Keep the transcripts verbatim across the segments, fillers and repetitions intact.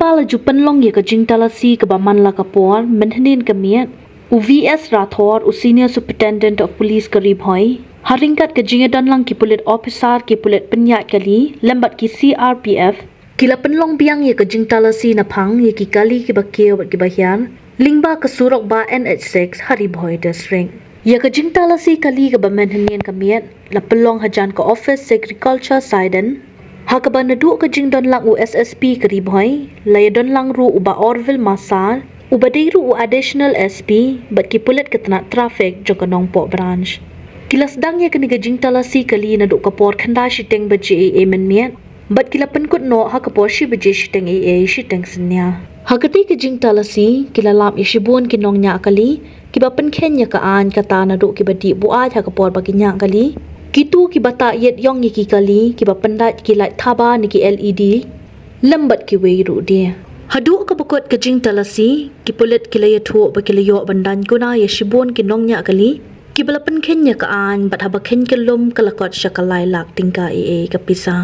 Katba la ju pynlong ïa ka jingtalasi kaba man la ka por mynhynnin ka miet, u V S Rathor, u Senior Superintendent of Police ka Ri Bhoi, ha ryngkat ka jingïadonlang ki pulit officer, ki pulit pynïaid kali lem bad ki C R P F, ki la pynlong biang ïa ka jingtalasi na phang ïa ki kali kiba kiew bad kiba hiar lyngba ka surok bah N H six ha Ri Bhoi District. Ïa ka jingtalasi kali kaba mynhynnin ka miet la pynlong hajan ka office Agriculture Saiden, ha kaba naduh ka jingdonlang u S S P ka Ri Bhoi, la ïadonlang ruh u bah Orville Massar, uba dei ruh u Additional S P, bad ki pulit ka tnat traffic jong ka Nongpoh Branch. Ki la sdang ïa kane ka jingtalasi kali naduh ka por khyndai shiteng baje eiei mynmiet, bad ki la pynkut noh ha ka por shi baje shiteng eiei shiteng synñia. Ha katei ka jingtalasi, ki la lap ïa shibun ki nongñiah kali kiba pynkheiñ ïa ka aiñ, kata naduh kiba dih buaid ha ka por ba ki ñiah kali, kito kiba tah ïit ïong ïa ki kali, kiba pyndait ki light thaba ne ki L E D, lem bad kiwei ruh de. Haduh kaba kut ka jingtalasi, ki pulit ki la ïathuh ba ki la ïoh ban daiñ kuna ïa shibun ki nongñiah kali kiba la pynkheiñ ïa ka aiñ, bad haba kheiñ kyllum ka la kot sha ka lai lak tyngka eiei ka pisa.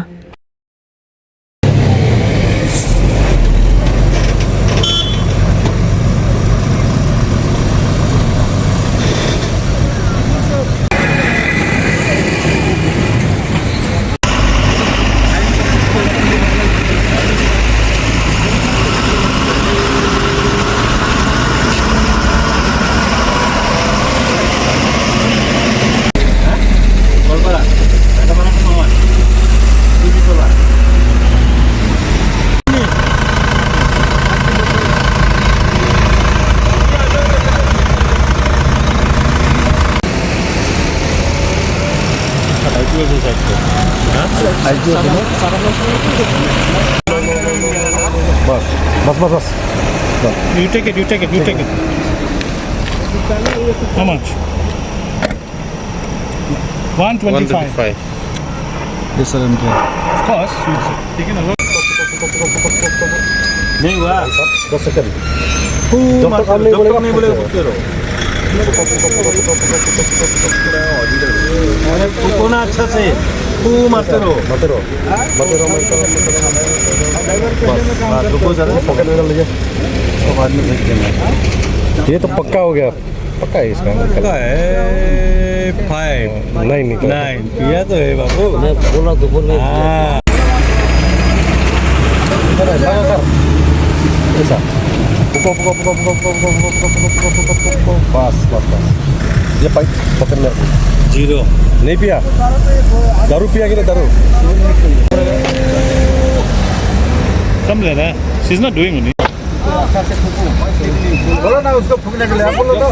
बस, बस, बस, बस। You take it, you take it, you take it. How much? One twenty-five. One twenty-five. Yes, sir, I'm here. Of course, you take it alone. नहीं हुआ। दस सेकंड। तू जब मत तक हम करो, नहीं जब तक बोलेगा, नहीं मत बोलेगा, करो। मत करो। अरे, तू कौन है अच्छा से? तू मत करो। मत करो। मत करो, मत करो, मत करो। बस, बस, रुको जरा। पॉकेट में डाल लीजिए। तो बाद में भेज देंगे। ये तो पक्का हो गया। पक्का है इसका। पक्का है, five। Nine निकला। Nine, पिया तो है बाबू। मैं बोला तो बोल रहे हैं। हाँ। ऐसा। बस, बस, बस। ये पाइप पकड़ना। Zero। नहीं पिया? दारू पिया कि नहीं दारू? कम लेना है। She's not doing any। बोलो ना उसको फूकने के लिए, आप बोलो तो।